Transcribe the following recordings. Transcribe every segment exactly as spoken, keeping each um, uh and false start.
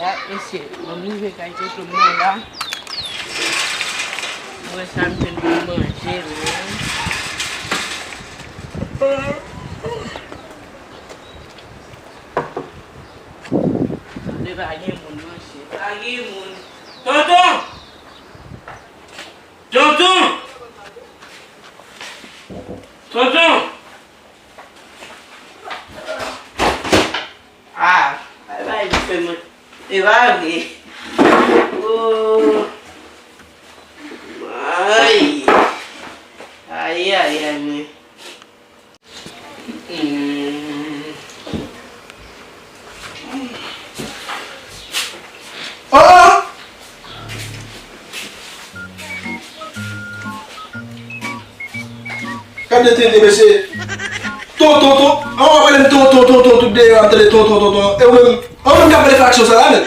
La, mesye, mwen rive kay tonton m nan la. Mwen sa m jwenn pou manje, men. Tande, pa gen moun, mesye. Pa gen moun. Tonton! Tonton! Tonton! Ah, bay bay dife mwen. E pa vre. Oh. Ay. Ay, ay, ay, mwen. Hmm. Oh! Gade tenten, mesye. Ton, ton, ton. An w ap rele m ton, ton, ton, ton, tout deyò ap tande ton, ton, ton, ton. E ou menm, ou menm k ap pale fraksyon sa la, menm.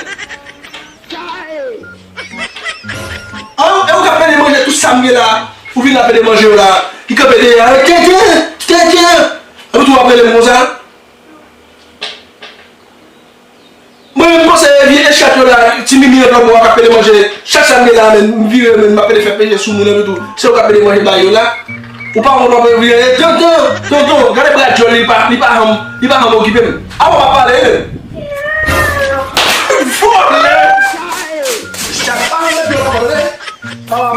An, e ou k ap pede manje tout sa m gen la. Ou vin la pede manje yo la. Ki kanpe deyò, tenten, tenten. Epi tou w ap rele m konsa. Mwen menm panse vye echat yo la, ti mimi an lòt bò a k ap pede manje. Chak sa m gen la, men m vire, men m ap pede fè peche sou moun an tou. Se ou k ap pede manje bay yo la. Ou pa wont w ap vire, tonton, tonton, gade bra dyòl li pa, li pa janm, li pa janm okipe m. Avan m ap pale, wi. Vòlè! Chat pa janm mete yo la, vòlè. Avan